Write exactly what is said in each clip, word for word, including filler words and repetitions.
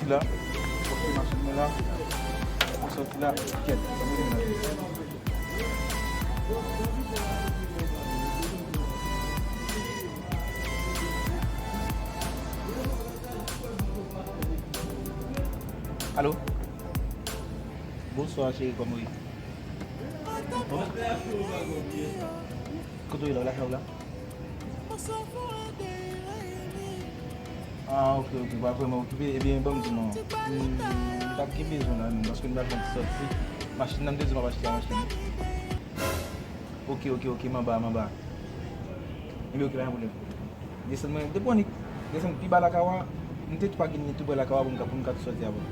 La, pote machin mwen la. Mwen soti la, kèt. Alo? Bonswa, cheri, kòman w ye? Kote w ye la? Lakay w la? Ah, ok, ok, pa vrèman okipe. Ebyen, ban m di w non. M pa t gen bezwen la menm, paske m t ap fè yon ti sòti. Machin nan, m te di w m ap achte yon machin. Ok, ok, ok, m anba, m anba. Ebyen, ok, pa gen pwoblèm. Desann mwen, depi w annik desann pi ba lakay w a, m te tou pa gen tou prè lakay w a pou m ka, pou m ka tou sòti avè w.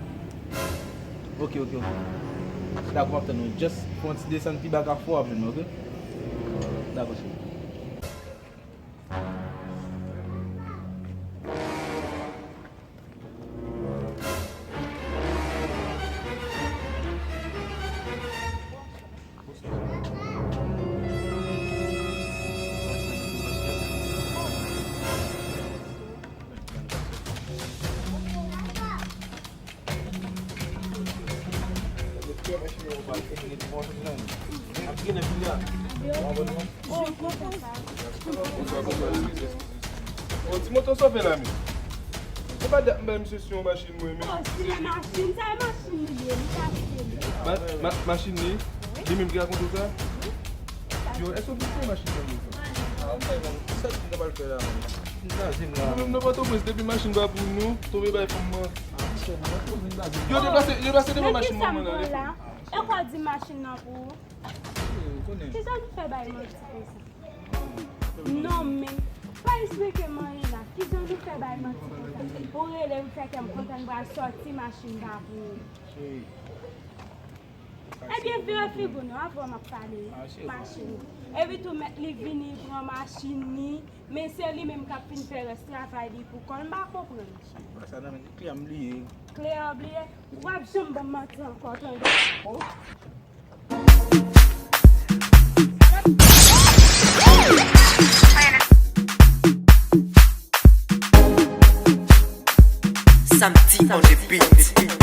Ok, ok, ok. Dakò, m ap tann ou. Just fè yon ti desann pi ba kafou a, w ap jwenn mwen, ok? Dakò, cheri. Bon, ti moto sa w fè la menm? Se pa dat m bay misye sou yon machin mwen menm. Oh, si se machin, sa e machin li ye, li ka achte li. Ma-, ma-, machin li? Li menm ki rakonte w sa? Yo, èske w konn se machin sa menm sa? Ah, ok, bon, sa ki ta pral fè la menm? Li kraze m la. Nou menm nan Pòtoprens, depi machin pa pou nou, tonbe bay fanm nan. Yo deplase, yo deplase devan machin manman nan. E kwa di machin nan pou ou? Kijan nou fè bay manti konsa? Non, men, pa esplike m anyen la. Kijan nou fè bay manti konsa? Ou rele m fè kè m kontan, m pral sòti, machin pa pou ou. Ebyen, vire figi w non, avè w m ap pale. Machin. Epi tou, mèt li vini pran machin li, men se li menm k ap fin fè rès travay li pou kò l, m pa konprann. Ba sa nan men kle a m bliye. Kle a w bliye? W ap janm ban m manti ankò, tande? Oh. Samedi on the beat.